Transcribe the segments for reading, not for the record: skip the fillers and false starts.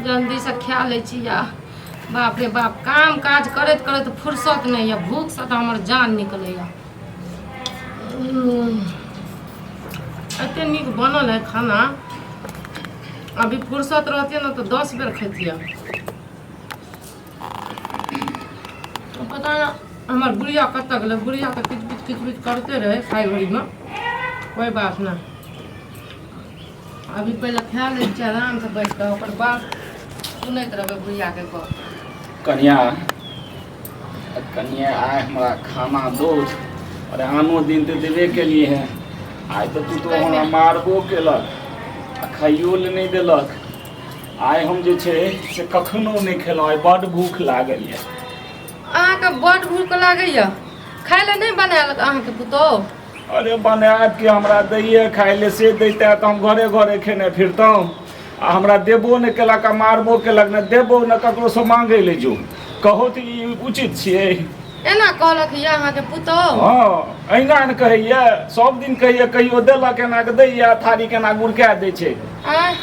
जल्दीसँ खा लै छी। आ बाप रे बाप, काम काज करैत करैत फुर्सत नहि यऽ, भूखसँ तऽ हमर जान निकलैए। एते नीक बनल है खाना, अभी फुर्सत रहतियै ने तऽ 10 बेर खैतियै। पता नहि हमर बुढ़िया कतऽ गेलै। बुढ़िया तऽ किच बिच किच बिच करते रहै खाइ घड़ीमे। कोइ बात नहि, अभी पहिले खा लै छियै आरामसँ बैठ कऽ, ओकर बाद सुनैत रहबै बुढ़ियाके गप। कनिया, कनिया, आइ हमरा खाना दूध। अरे आनो दिन तऽ देबे केलिए हैं, आइ तऽ तू तो हमरा मारबो केलक आ खाइयो लए नहि देलक। आइ हम जे छै से कखनो नहि खेलहुँ, आइ बड्ड भूख लागल यऽ। अहाँके बड्ड भूख लागैए? खाय लए नहि बनायल अहाँके पुतोहु? अरे बनायब कि, हमरा दैये खाय ले से दैते तऽ हम घरे घरे खेने फिरतहुँ। आ हमरा देबो नहि केलक आ मारबो केलक। ने देबो ने ककरोसँ मांगै ले जो। कहो तऽ ई उचित छियै? एना कहलक यऽ अहाँके पुतोहु? हँ, अहिना ने कहैया, सब दिन कहैया। कहियो देलक एना के दैया, थारी केना गुड़का दै छै। आँय,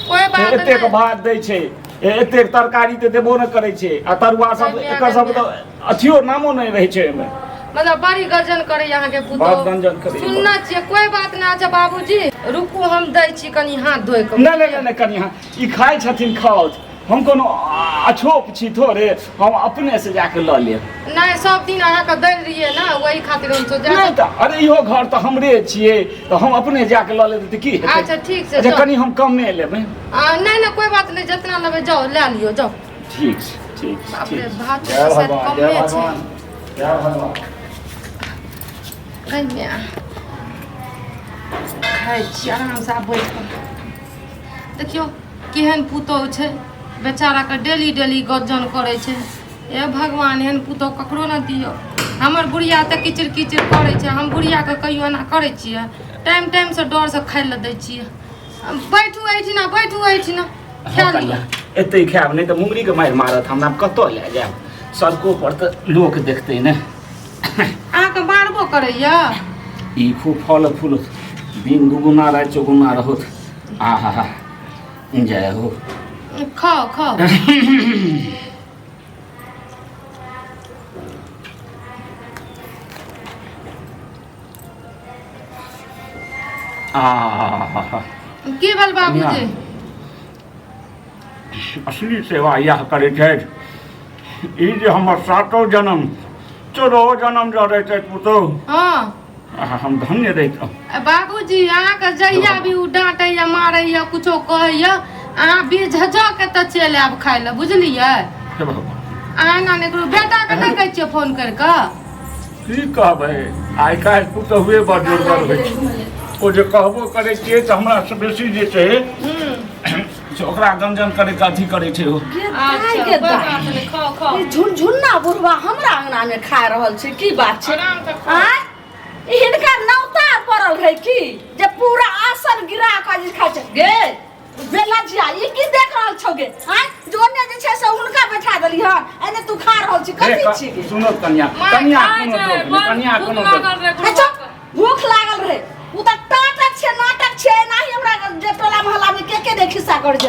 कोइ बात एतेक नहि। भात दै छै, एतेक तरकारी तऽ देबो नहि करै छै आ तरुआ सब एकर सब तऽ अथियो नामो नहि रहै छै ओहिमे। मतलब बड़ी गर्जन करैया अहाँके बड़ पुतोहु? गंजन करैया। सुनने छियै, कोइ बात नहि। अच्छा बाबूजी, रुकू, हम दै छी कनि हाथ धोइ कऽ। नहि नहि नहि, कनि ई खाइ छथिन, खाओ। हम कोनो अछोप छी थोड़े, हम अपने से जाके लऽ लेब। नहि, सब दिन अहाँके दै रहियै ने, ओहि खातिर हम सोच नहि तऽ अरे इहो घर तऽ हमरे छियै, तऽ हम अपने जाके लऽ लेबै तऽ की हेतै? अच्छा ठीक छै। अच्छा जाउ। कनि हम कमे लेबै। नहि नहि, कोइ बात नहि, जितना लेबै जाउ लए लियौ, जाउ। ठीक छै, ठीक छै। बाप रे, ठीक छै। भात जय तऽ शायद भगवान, कमे जय छै। भगवान, जय भगवान। गै माय, खाइ छी आरामसँ आब बैठ कऽ। देखियौ केहन पुतोहु छै, बेचाराके डेली डेली गज्जन करै छै। हे भगवान, एहन पुतोहु ककरो नहि दियौ। हमर बुढ़िया तऽ किचिर किचिर करै छै, हम बुढ़ियाके कहियो एना करै छियै? टाइम टाइमसँ डरसँ खाइ लए दै छियै। बैठू एहिठिना, बैठू एहिठिना, खा लिअ। एतै खायब, नहि तऽ मुंगरीके मारि मारत हमरा। कतऽ लए जायब? सड़को पर तऽ लोक देखतै ने। अहाँके मारबो करैया? ई खूब फल फूल, दिन दुगुना राति चौगुना रहत। आ हा हा, जय हो। खाओ खाओ। आ हा हा। की भेल बाबूजी? असली सेवा इएह करै छथि। ई जे हमर सातो जन्म 14 जन्म जँ रहितै पुतोहु, हम धन्य रहितहुँ। बाबूजी, अहाँके जहिया भी ओ डाँटैया, मारैया, कुछो कहैया, अहाँ बेझझक के तऽ चलि आयब खाय लए, बुझलियै? हे भगवान। अहाँ एना नहि करू। बेटाके नहि कहै छियै फोन करि कऽ? की कहबै, आइ काल्हि पुतहुए बड़ जोरगर होइ छै। ओ जे कहबो करै छियै तऽ हमरा से बेसी जे छै से ओकरा गंजन करैके अथी करै छै ओ। अच्छा, गे कोइ दाइ। बात नहि, खाओ खाओ। ई झुनझुन्ना बुढ़वा हमरा अंगना में खा रहल छै, की बात छै? आराम से खाओ। आँय, ई हिनकर नौता पड़ल रहै की जे पूरा आसन गिरा कऽ जे खाइ छै? गे बेलजिया, ई की देख रहल छौ गे? आँय, जो ओने जे छै से हुनका बैठा देली हन, एने तू खा रहल छी, कथी छी गे? सुनो कन्या, माय कन्या, खाइ कोनो छै, दोख नहि बड़ कन्या, भूख कोनो दोख लागल रहै अच्छा, बुढ़वाके। भूख लागल रहै, ओ तऽ नाटक छै, नाटक छै। एनाही हमरा जे टोला मोहल्ला में के के ने खिस्सा कर छै।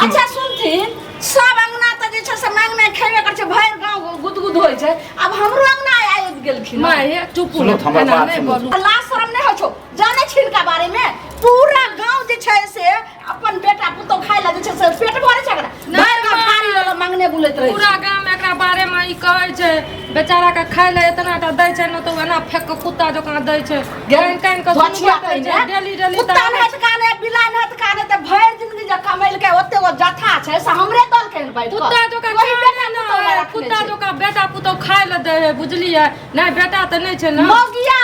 अच्छा सुनथिन, सब अंगना तऽ जे छै से मांग में खेबे कर छै, भरि गाँव गुदगुद होइ छै, आब हमरो अंगना आबि गेलखिन। माय हे, चुप। सुनू, हमर एना बात नहि सुनू। बोलू। लाज शरम नहि होइ छौ? जानै छी हिनका बारे में? पूरा गांव जे छै से अपन बेटा पुतोह खाय ला जे छै से पेट भरे छै एकरा। नहि भरि गांव माँ। थारी लऽ लऽ मांगने बुलैत रहै पूरा छै। गाम एकरा बारे में ई कहै छै, बेचारा के खाय ले इतना टा दै छै ने तऽ ओ एना फेंक के कुत्ता जकाँ दै छै, कानि कानि के धोछिया सुनबैत रहै छै। कहिने। डेली डेली कुत्ता तऽ नहि काने, बिलाइ नहि काने, तऽ भरि जिंदगी जे कमेलकै ओते ओ जथा छै से हमरे दलकै हन बैठ कऽ। कुत्ता जकाँ वही खाय बेटा ले पुतोह लए ने रखने कुत्ता छै। जकाँ बेटा पुतोह खाय ले दै है, बुझलियै? नहि, बेटा तऽ नहि छै ने। मौगिया,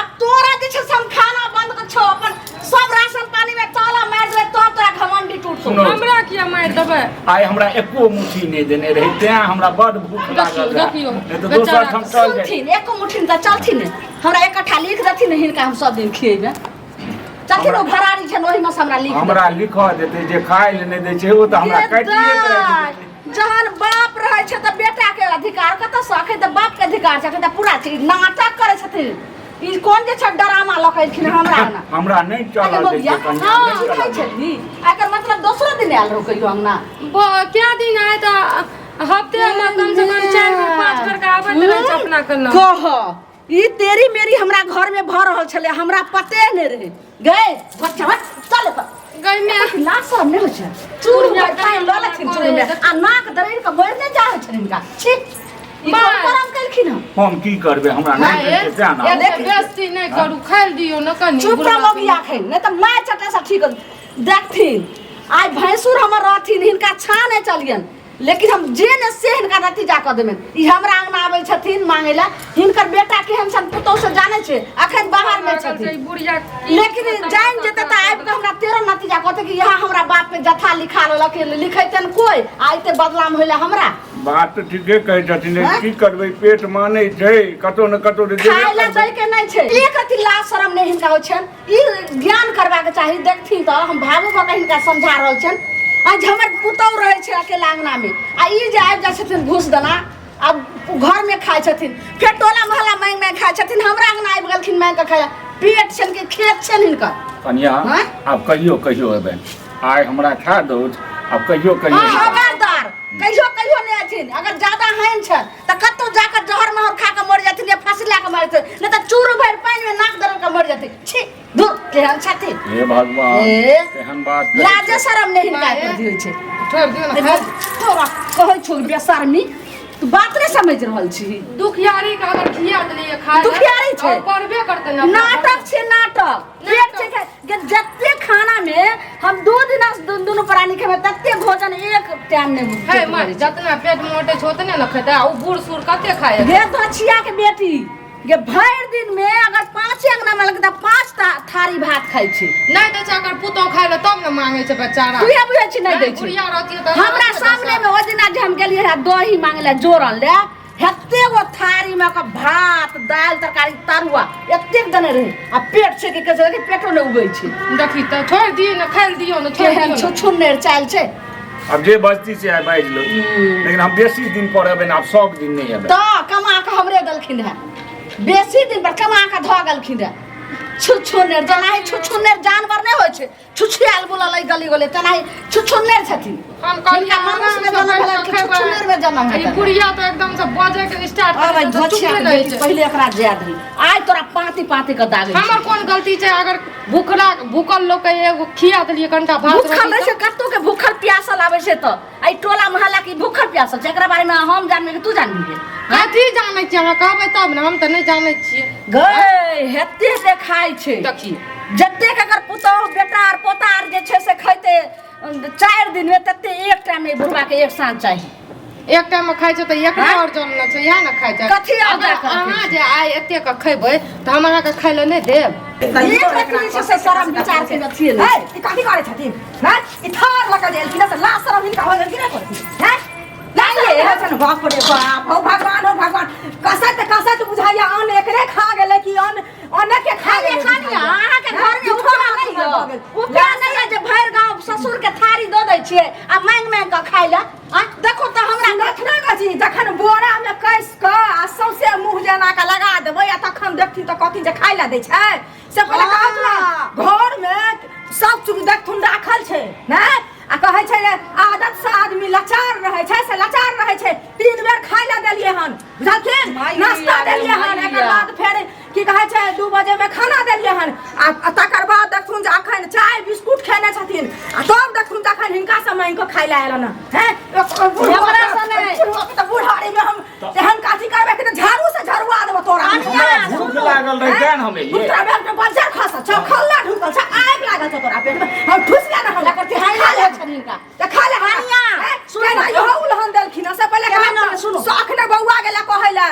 आब तोरा जे छै से हम खाना बंद कर छौ, अपन सब राशन पानी में ताला मारि देबै तब तोरा घमंडी टूटतौ। सुनो। हमरा किया मारि देबै? आइ हमरा एको मुट्ठी नहि देने रही, तें हमरा बड भूख लागल रहए, देखियौ, नहि तऽ दोसर बेचारा ठाम चल जाइ। सुनथिन, एको मुट्ठी तऽ चलथिन ने, हमरा एक कट्ठा लिख देथिन ने, हिनका हम सब दिन खिएबै। चलथिन, ओ घरारी छनि, ओहिमे से हमरा लिख हमरा लिखऽ देतै जे खाय लए नहि दै छै, ओ तऽ हमरा देथिन। काटिए कऽ राखि देतै। जहन बाप रहै छै तऽ बेटा के अधिकार कतऽ से? अखन तऽ बाप के अधिकार छै, अखन तऽ पूरा छै। नाटक करै छथिन। ई कोन जे छै डरामा लऽ के एलखिन हमरा अंगना। हमरा नहि अरे चलल दै बबुआ, छै कनिया हाँ, नहि की खाइ चलऽ दै छलही? एकर मतलब दोसरो दिन आयल रहौ कहियो अंगना। क्या दिन आए तऽ हफ्ते में कम से कम 4 बेर 5 बेर के आबैत रहै छै अपना के नाम। कह ई तेरी मेरी हमरा घर में भऽ रहल छलै, हमरा पते नहि रहे। गए बच्चा बच चल एतऽ। गई में लाज शरम नहि होइ छै? चूर बुढ़िया भरि पानि लऽ लेथिन चूर में आ नाक दरड़ि कऽ मरि नहि जाइ छनि हिनका। छी, ई कोन करम केलखिन हँ? हम की करबै, हमरा नहि दै छै तें ने। एते बेस्ती नहि करू, खाइ दियौ ने कनि। चुप रह बुढ़बा के। मौगिया खैन, नहि तऽ माय चटे से ठीक देखथिन। आइ भैंसुर हमर रहथिन, हिनका छा नहि चलियन, लेकिन हम जे ने से हिनका नतीजा कऽ देबनि। ई हमरा अंगना आबै छथिन मांगै लए, हिनकर बेटा केहन छनि पुतहु से जानै छै, अखन बाहर मे छथिन। ई बुढ़िया की लेकिन जानि जेतै तऽ आबि कऽ हमरा 13 नतीजा कहतै कि यहाँ हमरा बाप के जथा लिखा लेलक, लिखेतनि कोइ आ एते बदनाम होइले हमरा। बात तऽ ठीके कहै छथिन, लेकिन हैं? की करबै, पेट मानै छै, कतौ ने कतौ तऽ जेबे खाय लए करबै। दै के नहि छै। एक अथी लाज शरम नहि हिनका होइ छनि, ई ज्ञान करबाक चाही। देखथिन तऽ हम भावुक भऽ कऽ हिनका समझा रहल छियनि। आ जे हमर पुतहु रहै छै अकेला अंगनामे आ ई जे आबि जाइ छथिन घूस देना आ घरमे खाइ छथिन, फेर टोला मोहल्ला माँगि माँगि खाइ छथिन, हमरा अंगना आबि गेलखिन माँगि कऽ खाइ लए। पेट छनि कि खेत छनि हिनकर? कनिया हैं? आब कहियो कहियो एबनि, आइ हमरा खा दौ, आब कहियो कहियो। खबरदार, कहियो कहियो नहि अथिन। अगर ज्यादा हानि छै तऽ कतौ जाकऽ जहर महर खा कऽ मरि जेथिन या फांसी लए कऽ मरि जेथिन, नहि तऽ चूरू भरि पानि मे नाक दरड़ कऽ मरि जेथिन। छी, धुर, केहन छथिन। हे भगवान, ए, तेहन बात करै लाजे छै। शरम नहि हिनका माए। एकर होइ छै। छोड़ि दियौ ने, खाइ। तोरा कहै छौ बेशर्मी, तू बात नहि समझि रहल छी। दुखियारी के अगर खिया देलियै खाय लए, दुखियारी छै। तऽ ओ करबे करतै ने अपना। नाटक छै, नाटक। पेट छै के जते खाना में हम 2 दिना से दुनू प्राणी खेबै तते भोजन एक टाइम नहीं हे पेट माय, भरै छै। जतना पेट मोटे छै ओतने ने खेतै, आ ओ बूढ़ सूढ़ कते खाय? गे धछिया के बेटी गे, भरि दिन में अगर 5 अंगना में लगता 5 थारी भात खाइ छै। नहि दै छै अगर पुतोह खाय लए तब ने मांगे छै बेचारा। तू बुझै छी नहि दै छै। बुढ़िया रहतियै तऽ हमरा सामने में ओ दिना जे हम गेलियै रहे दही मांगे लए जोड़ल लए, एते गो थारी में ओकर भात दालि तरकारी तरुआ एतेक देने रहे आ पेट छै कि कहै छै पेटो नहि उगै छै। देखी तऽ छोड़ि दियौ ने, खाइ लए दियौ ने, छोड़ि केहन दियौ ने। छुछुन्नेर चालि छै। आब जे बजती से आइ बाजि लो, लेकिन हम बेसी दिन पर एबै ने, आब सब दिन नहि एबै। तऽ कमा कऽ हमरे देलखिन हेँ, बेसी दिन पर कमा कऽ धऽ गेलखिन हेँ। छुछुन्नेर जेनाहि छुछुन्नेर जानवर नहि होइ छै, छुछुआयल बुलल एहि गली गली, तेनाही छुछुन्नेर छथिन। हम कहलियै हिनका मनुष्य में जन्म भेलनि कि छुछुन्नेर में जन्म ई हेतनि? बुढ़िया तऽ एकदम से बजै के स्टार्ट अरे करै छै तऽ धोछिया चुपे के रहै बेटी, छै। पहिले एकरा जाय दही, आइ तोरा पाँति पाँति के दागै छी। हमर कोन गलती छै? अगर भूखला भूखल लोक के एगो खिया देलियै कनिटा भात भूखल रोटी रहै छै तऽ कतौ के, भूखल प्यासल आबै छै तऽ एहि टोला मोहल्ला के ई भूखल प्यासल छै, एकरा बारे में हम जानबै कि तू जानबी? कथी जानै छियै अहाँ? कहबै तब ने, हम तऽ नहि जानै छियै। गै, हेते हेते खाइ छै। देखी जतेक एकर पुतोहु बेटा आर पोता आर जे छै से खैते 4 दिन में, तते एक टाइम में बुढ़वा के एक साँझ चाही। एक टाइम में खाइ छै तऽ एक हाँ? और जन छै, इएह ने खाइ छै। कथी और अगर जाकऽ रखै अहाँ छै? जे आइ एते के खैबै तऽ हम अहाँके खाइ लए नहि देब। एक रत्ती जे छै से शरम विचार के अथिये नहि है, ई कथी करै छथिन? हैं? ई थार लऽ कऽ जे एलखिन हँ, से लाज शरम हिनका हो गेल कि नहि करथिन? हैं? लाज शरम होइ छनि? बाप रे बाप, हौ भगवान, हौ भगवान, कसैत कसैत बुझाइया अन्न एकरे खा गेलै कि अन्न अन्न के खा अरे गेलै कनिया, बुझाइया। अहाँके हैं? घर में झूठो उपजा हाथ नहि भऽ यऽ। गेल। उपजा नहि यऽ जे भरि गाँव ससुर के थारी दऽ दै छियै आ मांगि मांगि कऽ खाइ लए। आ देखो तऽ हमरा देखना गजी, जखन बोरा में कस कऽ आ सौंसे मुँह जेना कऽ लगा देबै आ तखन देखथिन तऽ कहथिन जे खाइ लए दै छै। से पहिले कहत ने, घर में सब चीज देखथुन राखल छै ने, आ कहै छै जे आदत से आदमी लाचार रहै छै, से लाचार रहै छै। 3 बेर खाइ लए देलियै हन, बुझलखिन? माय नाश्ता रे, देलियै हन, माय एकर रे। बाद फेर की कहै छै 2 बजे में खाना देलियै हन, आ तकर बाद देखथुन जे अखन चाय बिस्कुट खेने छथिन, आ तब देखथुन जे अखन हिनका से मांगि कऽ खाइ लए आयल हन। हैं? हमरा से नहि। बुढ़वा के तऽ बुढ़ारी में हम तेहन काथी करबै कि तऽ झाड़ू से झड़ुआ देबो तोरा। कनिया, हमरा भूख लागल रहै तें हम एलियै। तोरा पेट में बज्जर खसल छौ, खल्ला ढुकल छौ, आगि लागल छौ तोरा पेट में। हम ठुस गेल हम। लकर तिहाई लागल छनि हिनका। तऽ खा ले हमरा। कनिया, हैं? सुनू। केना इहो उलहन देलखिन हँ? से पहिले केना कहत ने, सुनू। शौख ने बौआ गेलै कहै लए।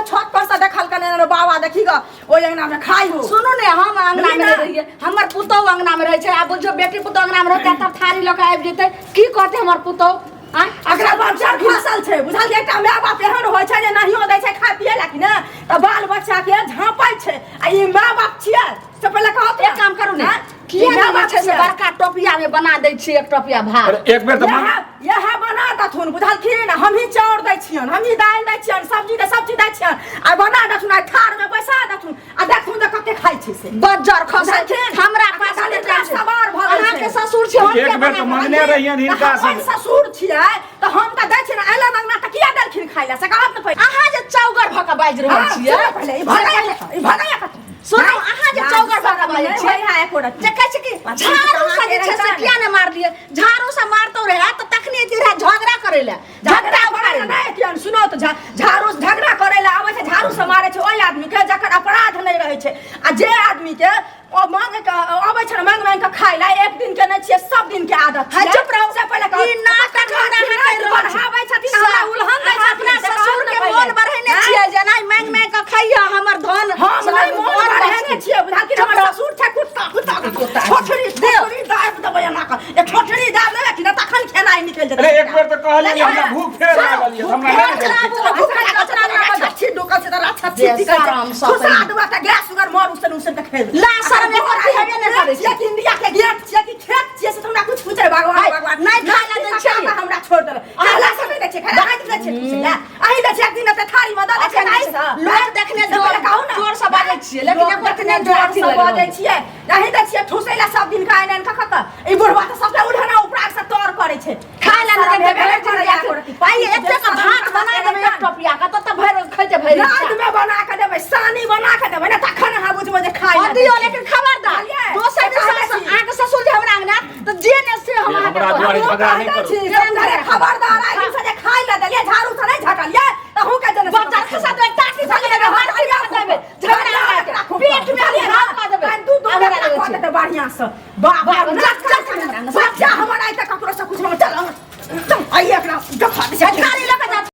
छत पर से देखल कने ने बाबा देखी गऽ, ओहि अंगना में खाइ हो। सुनू ने, हम अंगना में ना। नहि रहियै, हमर पुतोहु अंगना में रहै छै। आ बुझियौ बेटी पुतोहु अंगना में रहतै तब थारी लऽ कऽ आबि जेतै, की कहतै हमर पुतोहु? आँय? अकरा बच्चा फसल छै, बुझलियै? एकटा माय बाप एहन होइ छै जे नहियो दै छै खाय पियै लए कि ने तऽ बाल बच्चा के झाँपै छै, आ ई माय बाप छियै से पहिले कहत। एक काम करू ने, आँय? किया ई माय नहि बाप छै से छियै। बड़का टोपिया में बना दै छियै एक टोपिया भात। अरे एक बेर तऽ इएह इएह बना दऽ। देथुन बुझलखिन हमही चाउर दै छियन हमही दालि दै छियन सब्जी दै सब चीज दै छियन आ बना देथुन आ थारमे बैसा देथुन आ देखथुन जे कते खाइ छै से बज्जर खसै बुझलखिन? हमरा आ पास कते नहि टाइम छै। सवार भऽ गेल अहाँके छै। ससुर छी हम एक किया बेर तऽ बना मंगने रहियनि हिनका तऽ से हम ससुर छियै तऽ हम तऽ दै छियै ने अयलन अंगना तऽ किया देलखिन खाइ लए से कहब ने पहिले अहाँ जे चौगर भऽ कऽ बाजि रहल हाँ, छियै सुनू पहिले ई भगैया कतऽ, ई भगैया कतऽ। सुनू अहाँ जे चौगर भऽ कऽ बाजै छियै नहि एको रत्ती। जे कहै छै कि झाड़ू से जे छै से किया ने मारलियै झाड़ू से मारतो रहै तऽ तखने एती रहै झगड़ा करै लए झगड़ा करै लए नहि एतियन सुनो तऽ झाड़ू से झगड़ा करै लए आबै छै झाड़ू से मारै छै ओहि आदमी के जकर अपराध नहि रहै छै आ जे आदमी के ओ मांग के अबै छै ने मांग मांग के खाय लए एक दिन के नहि छियै सब दिन के आदत हाँ, छियै। चुप रहू। से पहिले कहू। ई नाटक हमरा अहाँ करि रहल छी। बढ़ाबै छथिन हमरा उलहन दै अहाँ छथिन अपना से कहू ससुर ने के पहिले। मोन बढ़ेने हाँ? छियै जे नहि मांगि मांगि कऽ खइह हमर धन हम नहि मोन धन बढ़ेने बचतै। छियै बुझलखिन हमर ससुर छै कुत्ता कुत्ता ठोठरी ठोठरी दाबि देबै एना कऽ ए ठोठरी दाबि देबै कि ने तखन खेनाइ निकलि जेतै अरे एक बेर तऽ कहलियै हमरा भूख फेर लागल यऽ हमरा नहि भूख देलखिन। भूख लागल छै तऽ छच्छी डोकल छै तऽ छच्छी जे निकल छै शरम सँ खुसा दुआ तऽ गैस सुगर मर उसन उसन के खेल ला शरम एको रत्ती हेबे नहि करै छियै कि इंडिया के गेट छियै कि खेत छियै से तऽ हमरा कुछ पूछे भगवान हाय, भगवान नहि खाय लए दै छियै। हमरा छोड़ देबै अहला सब नहि दै छियै खाय लए दै छियै तुसे ला अहीं दै छियै एक दिन तऽ थारी मे दऽ दै छियै अखन नहि सँ लोक देखने से पहिले कहू ने जोर सँ बाजै छियै, लेकिन लोक एको रत्ती देखने नहि जोर अथी सँ लगै बाजै छियै अहीं दै छियै ठुसै ला सब दिन का आनि आनि कऽ कऽ ई बुढ़वा तऽ सबके उल्हना उपरा से तर करै छै खाय लए नहि हेबे देतै, भरि नहि दिन करैया जाके। एको रत्ती। पाइ एतेक भात बना देबै एक टोपिया के तब तऽ भरि खैते भरि इच्छा। रात में बना के देबै सानी बना के देबै ने तखन अहाँ बुझबै जे खाइ हँ लए दियौ दै छै। लेकिन खबरदार बुझलियै? दोसर दिन से कहै सास छी। अहाँके ससुर जे हमरा अंगना तऽ जे ने से हम अहाँके हमरा कहब। दुआरे झगड़ा नहि कहै करू। छी, से खबरदार आइ दिन से जे खाइ लए देलियै झाड़ू से नहि झटलियै तहू के जने बच्चा खसा देबै टाटी से देबै हाथ कऽ देबै झगड़ा लगा के पेट में घाव कऽ देबै दू दू हमरा लगै छै। बढ़िया से बाप बाप, रे,